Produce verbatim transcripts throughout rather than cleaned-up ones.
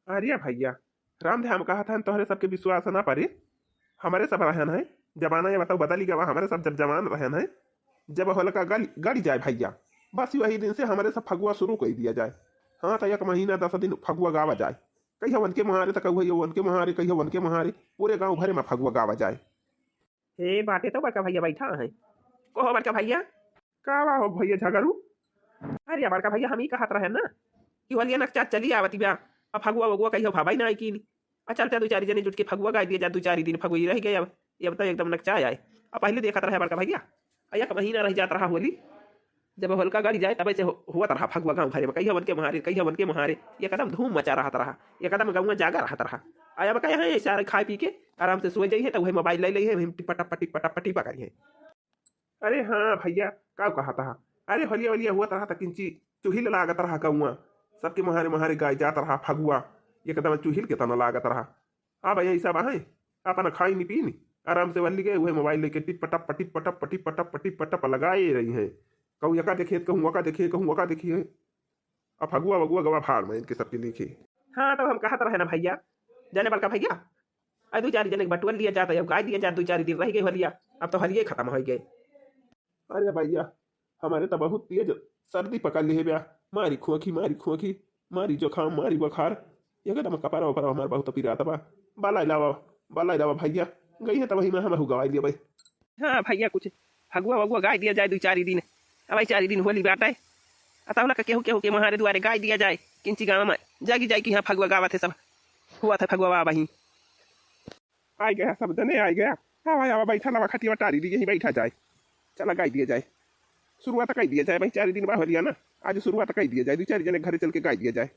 अरे भैया, राम ध्यान कहत हन, तोहरे सबके विश्वास ना परे। हमरे सब रहन है, जमाना ये बताओ बदली गवा, हमरे सब जब जवान रहन है, जब होलका गल-, गड़ी जाए भैया, बस वही दिन से हमरे सब फगुआ शुरू कर दिया जाए। हाँ, तो एक महीना दस दिन फगुआ गावा जाए, कहिया वन के महारे, तो कहिया वन के महारे, कहिया वन के महारे, पूरे गाँव भरे में फगुआ गावा जाए। हे बाटे तो बड़का भैया बैठा है। कहो बड़का भैया। का बा हो भैया झगड़ू? अरे बड़का भैया, हम ही कहत रहे ना कि होलिया नकचा चली आवती बा, अब फगुआ वगुआ कहियो भाबाई ना आई कीन। आ चलते दू चार जने जुट के फगुआ गाय दिया जा, दू चार दिन फगुई रह गए। अब, अब तो एकदम नकचा आए। अब पहले देखत रहे बड़का भैया, आ एक महीना रह जात रहा होली, जब होलका गड़ी जाए तब ऐसे हो-, होत रहा फगुआ गाँव भरे में, कहिया वन के महारे, कहिया वन के महारे, एकदम धूम मचा रहत रहा, एकदम गौवा जागा रहत रहा। आ अब कहे हैं सारे खाए पी के आराम से सो जाइए, तो वही मोबाइल ले ली है, हम टिपा टप टिपा टप टिपा करिए। अरे हाँ भैया, का कहत हा? अरे होलिया होलिया हुआ तरह तक इंची चुहिल लागत रहा गौवा, सबके महारे महारे गाय जात रहा फगुआ, एकदम चुहिल के तना लागत रहा। आ भैया, ई सब आहे, अपन खाई नी पीनी, आराम से वल्ली गए, वही मोबाइल लेके टिप टप टिप टप टिप टप टिप टप लगाए रही है। कहूँ एका देखे, कहूँ ओका देखे, कहूँ ओका देखी है। अब फगुआ वगुआ गवा भाड़ में इनके सबके लेके। हाँ, तब हम कहत रहे ना भैया, जाने बड़का भैया, आ दू चार जने के बटुअल लिया जाता, अब गाय दिया जात, दू चार दिन रह गए होलिया, अब तो होलिये खत्म हो गए। अरे भैया, हमारे तो बहुत तेज सर्दी पकड़ ली है बया, मारी खोखी, मारी खोखी, मारी जुकाम, मारी बुखार, एकदम कपड़ा वपड़ा हमार बहुत पिरात बा। बाला इलावा, बाला इलावा भैया, गई है तो वही में हम गवाई लिया भाई। हाँ भैया, कुछ फगुआ वगुआ गाय दिया जाए दू चार दिन, अब चार दिन होली बाटे, अतौना का केहू केहू के महारे दुआरे गाय दिया जाए, किंची गाँव में जागी जाए कि हाँ फगुआ गावत है सब, हुआ था फगुआ बा वहीं। आई गया, सब जने आई गया। आवा, आवा, बैठा लावा, खटिया टारी दी, यहीं बैठा जाए। चला, गाय दिया जाए। शुरुआत कर दिया जाए भाई, चार दिन बा होलिया ना, आज शुरुआत कर दिया जाए, दू चार जने घरे चल के गाय दिया जाए।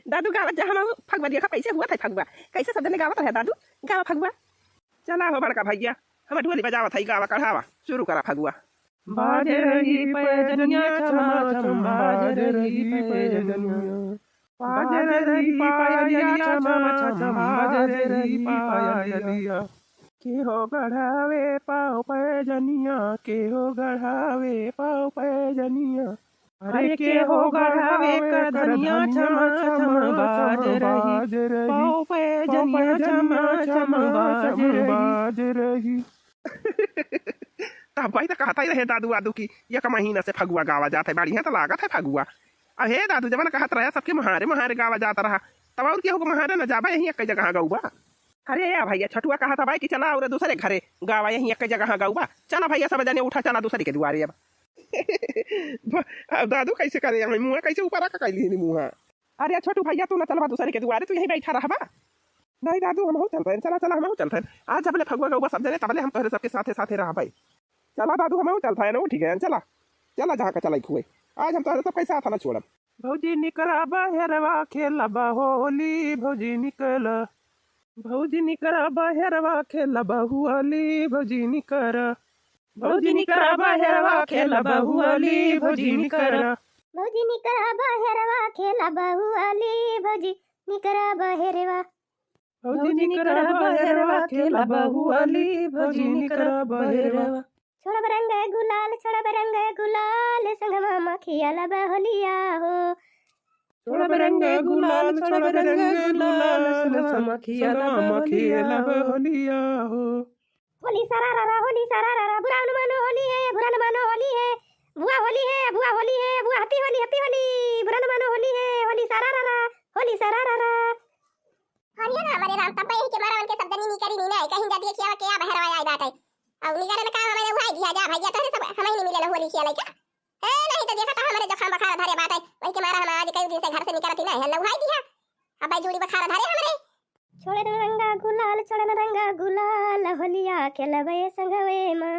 दादू गावत जा, हम फगुआ देखा कैसे हुआ था फगुआ, कैसे सब जने गावत रहे दादू, गावा फगुआ। चला हो बड़का भैया, हम ढोली बजावत है, गावा कढ़ावा, शुरू करा फगुआ। बाज रही पैजनिया छमा छम, बाज रही पैजनिया। बाज रही पायलिया छमा छम, बाज रही पायलिया। के हो गढ़ावे पाँव पैजनिया, के हो गढ़ावे पाँव पैजनिया। अरे के हो गढ़ावे करधनिया छमा छम, बाज रही पाँव पैजनिया छमा छम, बाज रही। तब भाई तो कहता ही रहे दादू वादू की एक महीना से फगुआ गावा जात है, बढ़िया तो लागत है फगुआ। अब हे दादू, जवन कहत रहे सबके महारे महारे गावा जात रहा, तब और केहू के महारे न जाबे, यहीं एक जगह गौबा। अरे या भैया, छोटुआ कहत भाई कि चला और दूसरे घरे गावा, यहीं एक जगह गौबा। चला भैया, सब जने उठा, चला दूसरे के दुआरे अब। भ-, अब दादू कैसे करे, हमें मुँह कैसे ऊपर रख कैली मुँह। अरे छोटू भैया, तू ना चलबा दूसरे के दुआरे, तू यहीं बैठा रहबा। नहीं दादू, हमहू चलत हन, चला, चला, हमहू चलत हन। आज जबले फगुआ गौबा सब जने, तबले हम तोहरे सबके साथे, साथे रहबै। चला दादू, हमहू चलत हन, उठ गए, चला, चला, जहाँ का चलाई खुए। आज हम तोहरे सबके साथ ना छोड़ब। भौजी निकरा बहेरवा खेलबा होली, भौजी निकरा, भौजी निकरा बहेरवा खेलबा होली, भौजी निकरा। भौजी निकरा बहेरवा खेलबा होली, भौजी निकरा। भौजी निकरा बहेरवा खेलबा होली, भौजी निकरा बहेरवा। भौजी निकरा बहेरवा खेलबा होली, भौजी निकरा बहेरवा। छोड़ब रंग गुलाल, छोड़ब रंग गुलाल, संगमा मा खेलब होलिया हो। छोड़ब रंग गुलाल, छोड़ब रंग गुलाल, संगमा मा खेलब होलिया हो। होली सारा रा रा, होली सारा रा रा, बुरा न मानो होली है, बुरा न मानो होली है, बुआ होली है, बुआ होली है, बुआ happy होली, happy होली, बुरा न मानो होली है, होली सारा रा रा, होली सारा रा रा। होलिया ना हमारे राम, तब यही के मारा उनके सब जनी निकरी नी ना, कहीं जब ये किया के आ बहरवा आई बात है। अब निकरे ना काम हमारे उहाई दिया जा भैया, तोहरे सब हमें नहीं मिले होली खेले का? ए, नहीं तो देखा था हमारे जुकाम बुखार धरे बात है, वही के मारा हम आज कई दिन से घर से निकलती ना है, उहाई दिया। अब भाई जूड़ी बुखार धरे हमरे। छोड़े न रंगा गुलाल, छोड़े न रंगा गुलाल, होलिया खेलबे संगवे मा।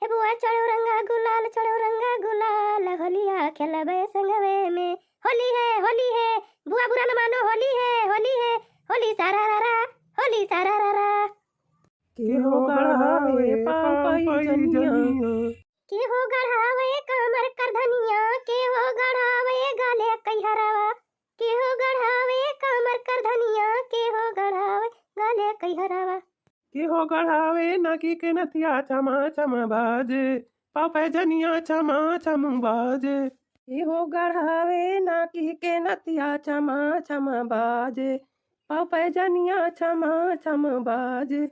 हे बुआ, छोड़ो रंगा गुलाल, छोड़ो रंगा गुलाल, होलिया खेलबे संगवे में। होली है, होली है, बुआ बुरा न मानो, होली है, होली है, होली सारा रा रा, होली सारा रा रा। केहो गढ़ावे पाँव पैजनिया। केहो गढ़ावे कमर करधनिया, केहो गढ़ावे गले कई हरवा, केहो गढ़ावे कमर करधनिया, केहो गढ़ावे गले कई हरवा। केहो गढ़ावे नाकी के नथिया छमा छम बाजे, पाँव पैजनिया छमा छम बाजे। इहो गढ़ावे नाकी के नथिया छमा छम बाजे, पाँव पैजनिया छमा छम बाजे।